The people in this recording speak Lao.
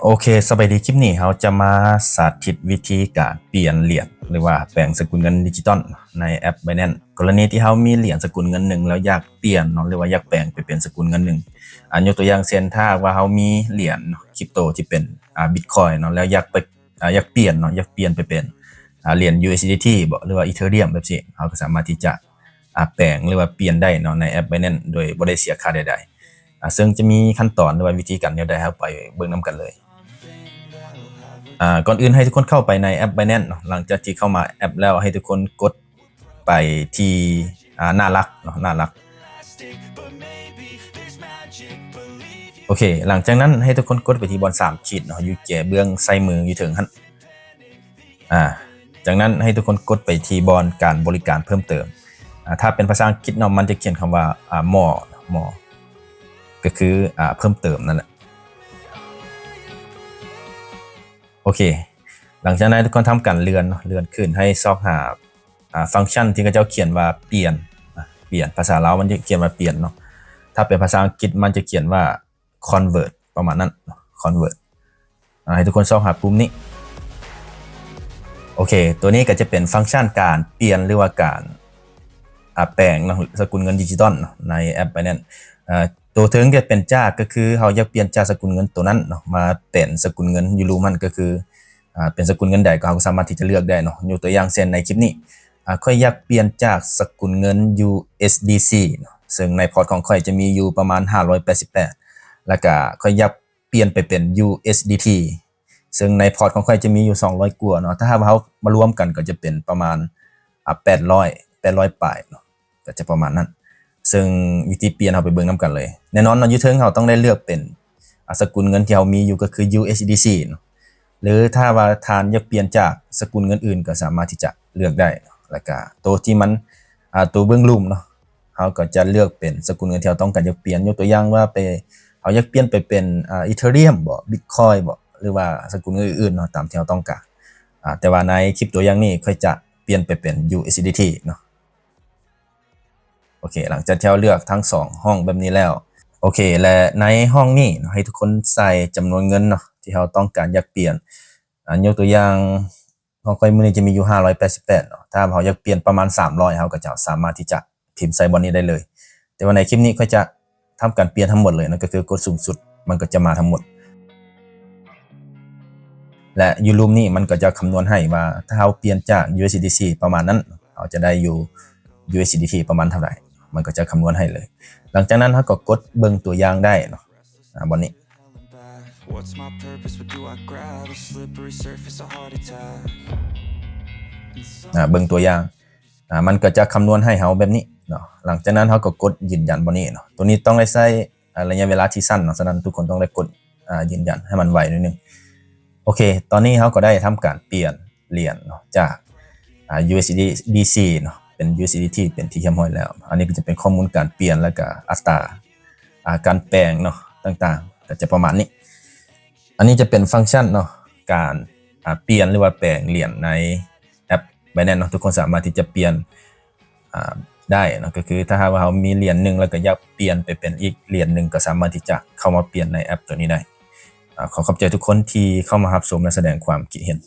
ໂອເຄ ສະບາຍດີ ຄລິບນີ້ເຮົາຈະມາສາທິດວິທີການປ່ຽນຫຼຽນ ຫຼືວ່າແປງສະກຸນເງິນດິຈິຕອນໃນແອັບ Binance ກໍລະນີທີ່ເຮົາມີຫຼຽນສະກຸນເງິນໜຶ່ງແລ້ວຢາກປ່ຽນເນາະ ຫຼືວ່າຢາກແປງໄປເປັນສະກຸນເງິນໜຶ່ງ ອາ ຍົກຕົວຢ່າງເຊັ່ນ ຖ້າຫາກວ່າເຮົາມີຫຼຽນຄຣິບໂຕທີ່ເປັນ ອາ Bitcoin ເນາະ ແລ້ວຢາກໄປ ອາ ຢາກປ່ຽນເນາະ ຢາກປ່ຽນໄປເປັນ ອາ ຫຼຽນ USDT ບໍ ຫຼືວ່າ Ethereum ແບບຊີ້ ເຮົາກໍສາມາດທີ່ຈະ ອາ ແປງ ຫຼືວ່າປ່ຽນໄດ້ເນາະ ໃນແອັບ Binance ໂດຍບໍ່ໄດ້ເສຍຄ່າໃດໆ ອາ ເຊິ່ງຈະມີຂັ້ນຕອນ ຫຼືວ່າວິທີການແນວໃດ ເຮົາໄປເບິ່ງນຳກັນເລີຍ. ອາ ກ່ອນອື່ນໃຫ້ທຸກຄົນເຂົ້າໄປໃນແອັບ Binance ເນາະ ຫຼັງຈາກທີ່ເຂົ້າມາແອັບແລ້ວ ໃຫ້ທຸກຄົນກົດໄປທີ່ ອາ ໜ້າຫຼັກເນາະ ໜ້າຫຼັກ. ໂອເຄ ຫຼັງຈາກນັ້ນໃຫ້ທຸກຄົນກົດໄປທີ່ບ່ອນສາມຂີດເນາະ ຢູ່ແຈເບື້ອງຊ້າຍມືຢູ່ເທິງຫັ້ນ. ອາ ຈາກນັ້ນໃຫ້ທຸກຄົນກົດໄປທີ່ບ່ອນການບໍລິການເພີ່ມເຕີມ. ອາ ຖ້າເປັນພາສາອັງກິດເນາະ ມັນຈະຂຽນຄຳວ່າ ອາ more more ກໍຄື ອາ ເພີ່ມເຕີມນັ້ນແຫຼະ. ໂອເຄ ຫຼັງຈາກນັ້ນໃຫ້ທຸກຄົນທຳການເລື່ອນເນາະ ເລື່ອນຂຶ້ນ ໃຫ້ຊອກຫາ ອາ ຟັງຊັນທີ່ເຂົາເຈົ້າຂຽນວ່າປ່ຽນ ອາ ປ່ຽນ ພາສາລາວມັນຈະຂຽນວ່າປ່ຽນເນາະ ຖ້າເປັນພາສາອັງກິດມັນຈະຂຽນວ່າ convert ປະມານນັ້ນ convert. ອາ ໃຫ້ທຸກຄົນຊອກຫາປຸ່ມນີ້. ໂອເຄ ຕົວນີ້ກໍຈະເປັນຟັງຊັນການປ່ຽນ ຫຼືວ່າການ ອາ ແປງເນາະ ສະກຸນເງິນດິຈິຕອນເນາະ ໃນແອັບ Binance. ອາ ຕົວເທິງຈະເປັນຈາກ ກໍຄືເຮົາຢາກປ່ຽນຈາກສະກຸນເງິນຕົວນັ້ນເນາະ ມາເປັນສະກຸນເງິນຢູ່ລຸ່ມຫັ້ນ ກໍຄື ອາ ເປັນສະກຸນເງິນໃດກໍ ເຮົາກໍສາມາດທີ່ຈະເລືອກໄດ້ເນາະ. ຍົກຕົວຢ່າງເຊັ່ນໃນຄລິບນີ້ ອາ ຂ້ອຍຢາກປ່ຽນຈາກສະກຸນເງິນ USDC ເນາະ ເຊິ່ງໃນພອດຂອງຂ້ອຍຈະມີຢູ່ປະມານຫ້າຮ້ອຍແປດສິບແປດ ແລ້ວກະຂ້ອຍຢາກປ່ຽນໄປເປັນ USDT ເຊິ່ງໃນພອດຂອງຂ້ອຍຈະມີຢູ່ສອງຮ້ອຍກວ່າເນາະ. ຖ້າຫາກວ່າເຮົາມາລວມກັນກໍຈະເປັນປະມານ ອາ ແປດຮ້ອຍ ແປດຮ້ອຍປາຍເນາະ ກໍຈະປະມານນັ້ນ. ເຊິ່ງວິທີປ່ຽນເຮົາໄປເບິ່ງນຳກັນເລີຍ. ແນ່ນອນເນາະ ຢູ່ເທິງເຮົາຕ້ອງໄດ້ເລືອກເປັນ ອາ ສະກຸນເງິນທີ່ເຮົາມີຢູ່ກໍຄື USDC ເນາະ ຫຼືຖ້າວ່າທ່ານຢາກປ່ຽນຈາກສະກຸນເງິນອື່ນກໍສາມາດທີ່ຈະເລືອກໄດ້. ແລ້ວກະໂຕທີ່ມັນ ອາ ໂຕເບື້ອງລຸ່ມເນາະ ເຮົາກໍຈະເລືອກເປັນສະກຸນເງິນທີ່ເຮົາຕ້ອງການຢາກປ່ຽນ. ຍົກຕົວຢ່າງວ່າໄປ ເຮົາຢາກປ່ຽນໄປເປັນ ອາ Ethereum ບໍ Bitcoin ບໍ ຫຼືວ່າສະກຸນເງິນອື່ນໆເນາະ ຕາມທີ່ເຮົາຕ້ອງການ. ອາ ແຕ່ວ່າໃນຄລິບຕົວຢ່າງນີ້ ຂ້ອຍຈະປ່ຽນໄປເປັນ USDT ເນາະ. ໂອເຄ ຫຼັງຈາກທີ່ເຮົາເລືອກທັງສອງຫ້ອງແບບນີ້ແລ້ວ ໂອເຄ ແລະ ໃນຫ້ອງນີ້ເນາະ ໃຫ້ທຸກຄົນໃສ່ຈຳນວນເງິນເນາະ ທີ່ເຮົາຕ້ອງການຢາກປ່ຽນ. ອາ ຍົກຕົວຢ່າງ ຂອງຂ້ອຍມື້ນີ້ຈະມີຢູ່ຫ້າຮ້ອຍແປດສິບແປດເນາະ ຖ້າເຮົາຢາກປ່ຽນປະມານສາມຮ້ອຍ ເຮົາກໍຈະສາມາດທີ່ຈະພິມໃສ່ບ່ອນນີ້ໄດ້ເລີຍ. ແຕ່ວ່າໃນຄລິບນີ້ຂ້ອຍຈະທຳການປ່ຽນທັງໝົດເລີຍເນາະ ກໍຄືກົດສູງສຸດ ມັນກໍຈະມາທັງໝົດ ແລະ ຢູ່ລຸ່ມນີ້ມັນກໍຈະຄຳນວນໃຫ້ວ່າ ຖ້າເຮົາປ່ຽນຈາກ USDC ປະມານນັ້ນ ເຮົາຈະໄດ້ຢູ່ USDT ປະມານເທົ່າໃດ ມັນກໍຈະຄຳນວນໃຫ້ເລີຍ. ຫຼັງຈາກນັ້ນເຮົາກໍກົດເບິ່ງຕົວຢ່າງໄດ້ເນາະ ອາ ບ່ອນນີ້ What's my purpose? What do I grab? A slippery surface, a heart attack. ອາ ເບິ່ງຕົວຢ່າງ ອາ ມັນກໍຈະຄຳນວນໃຫ້ເຮົາແບບນີ້ເນາະ. ຫຼັງຈາກນັ້ນເຮົາກໍກົດຢືນຢັນບ່ອນນີ້ເນາະ. ຕົວນີ້ຕ້ອງໄດ້ໃຊ້ ອາ ໄລຍະເວລາທີ່ສັ້ນເນາະ, ສະນັ້ນທຸກຄົນຕ້ອງໄດ້ກົດ ອາ ຢືນຢັນໃຫ້ມັນໄວໜ້ອຍໜຶ່ງ. ໂອເຄ ຕອນນີ້ເຮົາກໍໄດ້ທຳການປ່ຽນຫຼຽນເນາະ ຈາກ ອາ USDC ເນາະ ເປັນ USDT ເປັນທີ່ຮຽບຮ້ອຍແລ້ວ. ອັນນີ້ກໍຈະເປັນຂໍ້ມູນການປ່ຽນ ແລ້ວກໍອັດຕາ ອາ ການແປງເນາະ ຕ່າງໆ ກໍຈະປະມານນີ້. ອັນນີ້ຈະເປັນຟັງຊັນເນາະ ການ ອາ ປ່ຽນ ຫຼືວ່າແປງຫຼຽນໃນແອັບ Binance ເນາະ. ທຸກຄົນສາມາດທີ່ຈະປ່ຽນ ອາ ໄດ້ເນາະ ກໍຄືຖ້າຫາກວ່າເຮົາມີຫຼຽນໜຶ່ງ ແລ້ວກໍຢາກປ່ຽນໄປເປັນອີກຫຼຽນໜຶ່ງ ກໍສາມາດທີ່ຈະເຂົ້າມາປ່ຽນໃນແອັບຕົວນີ້ໄດ້. ອາ ຂໍຂອບໃຈທຸກຄົນທີ່ເຂົ້າມາຮັບຊົມ ແລະ ສະແດງຄວາມຄິດເຫັນ.